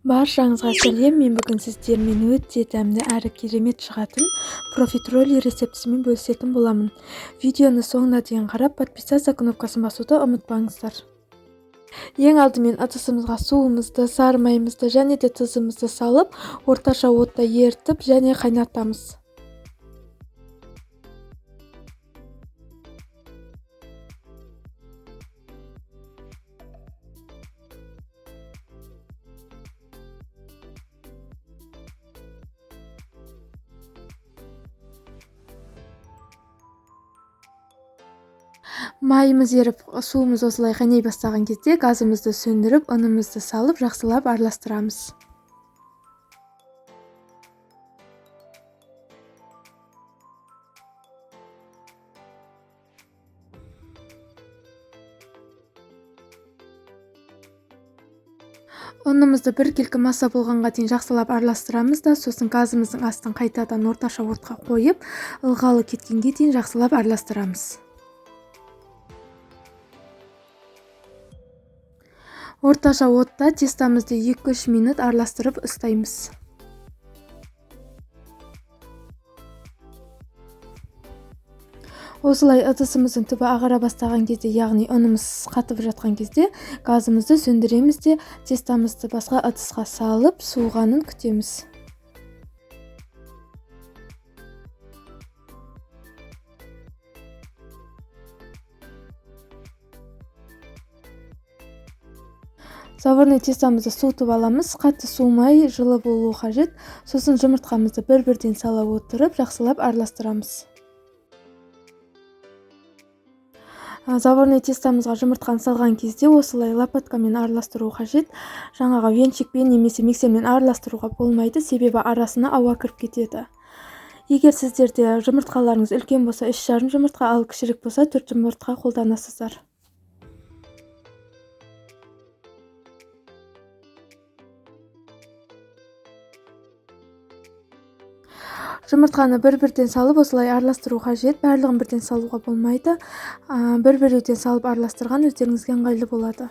Баршаңызға сәлем. Мен бүгін сіздермен өте дәмді әрі керемет шығатын профитроли рецептісімен бөлісетін боламын. Видеоны соңына дейін қарап, подписаться кнопкасын басуды ұмытпаңыздар. Ең алдымен ыдысымызға суымызды, сары майымызды және де тұзымызды салып, орташа отта ерітіп және қайнатамыз. Майымыз еріп, суымыз осылай қайнай бастаған кезде газымызды сөндіріп, ұнымызды салып, жақсылап араластырамыз. Ұнымызды біркелкі масса болғанға дейін жақсылап араластырамыз да, сосын газымыздың астын қайтадан орташа отқа қойып, ылғалы кеткенге дейін жақсылап араластырамыз. Орташа отта тестамызды 2-3 минут араластырып ұстаймыз. Осылай ыдысымыздың түбі ағара бастаған кезде, яғни ұнымыз қатып жатқан кезде газымызды сөндіреміз де, тестамызды басқа ыдысқа салып, суығанын күтеміз. Заварной тестамызды суытып аламыз, қатты суымай, жылы болуы қажет. Сосын жұмыртқамызды бір-бірден сала отырып, жақсылап араластырамыз. Заварной тестамызға жұмыртқаны салған кезде осылай лопаткамен араластыру қажет. Жаңағы венчикпен немесе миксермен араластыруға болмайды, себебі арасына ауа кіріп кетеді. Егер сіздерде жұмыртқаларыңыз үлкен болса, 3,5 жұмыртқа, ал кішірек болса, 4 жұмыртқа қолданасыздар. Жұмыртқаны бір-бірден салып осылай араластыру қажет. Барлығын бірден салуға болмайды. Бір-біреуден салып араластырған өздеріңізге ыңғайлы болады.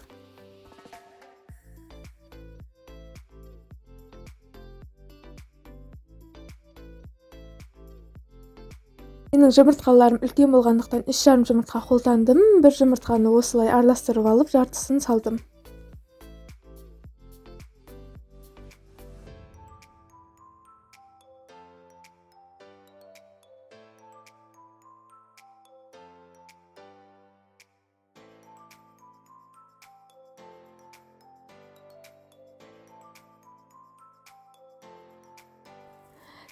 Менің жұмыртқаларым үлкен болғандықтан 3,5 жұмыртқа қолдандым. Бір жұмыртқаны осылай араластырып алып, жартысын салдым.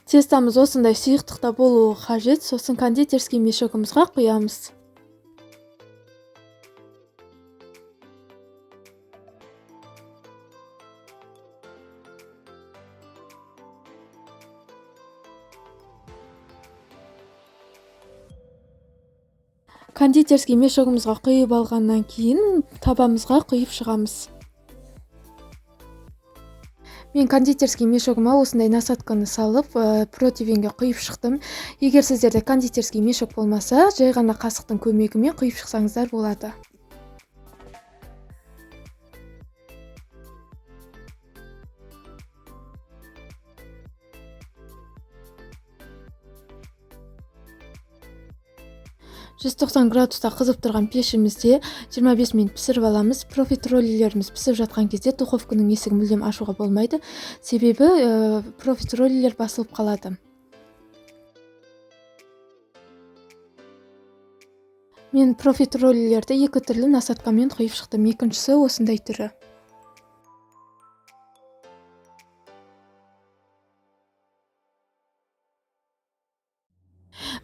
Тестамыз осындай сұйықтықта болуы қажет, сосын кондитерский мешогымызға құямыз. Кондитерский мешогымызға құйып алғаннан кейін табамызға құйып шығамыз. Мен кондитерский мешогыма осындай насадканы салып, противенге құйып шықтым. Егер сіздерде кондитерский мешок болмаса, жай ғана қасықтың көмегімен құйып шықсаңыздар болады. Жүз тоқсан градуста қызып тұрған пешімізде 25 минут пісіріп аламыз. Профитроллеріміз пісіп жатқан кезде духовканың есігін мүлдем ашуға болмайды, себебі профитроллер басылып қалады. Мен профитроллерді екі түрлі насадкамен құйып шықтым. Екіншісі осындай түрі.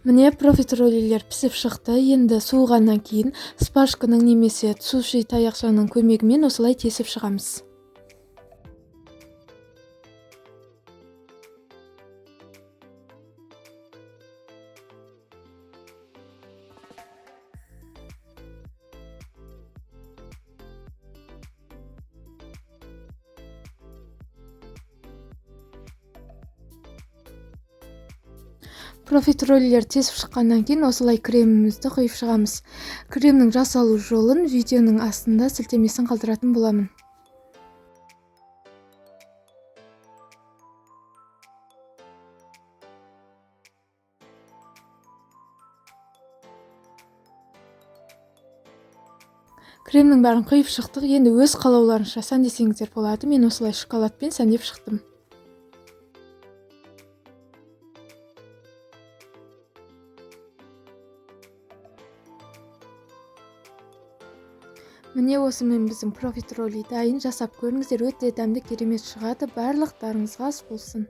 Міне, профитроллер пісіп шықты. Енді суығаннан кейін спашканың немесе суши таяқшаның көмегімен осылай тесіп шығамыз. Профитроллер тесіп шыққаннан кейін осылай кремімізді құйып шығамыз. Кремнің жасалу жолын видеоның астында сілтемесін қалдыратын боламын. Кремнің бәрін құйып шықтық. Енді өз қалауларыңызша сәндесеңіздер болады. Мен осылай шоколадпен сәндеп шықтым. Міне осымен біздің профитроли дайын. Жасап көріңіздер, өте дәмді, керемет шығады. Барлықтарыңызға ас болсын.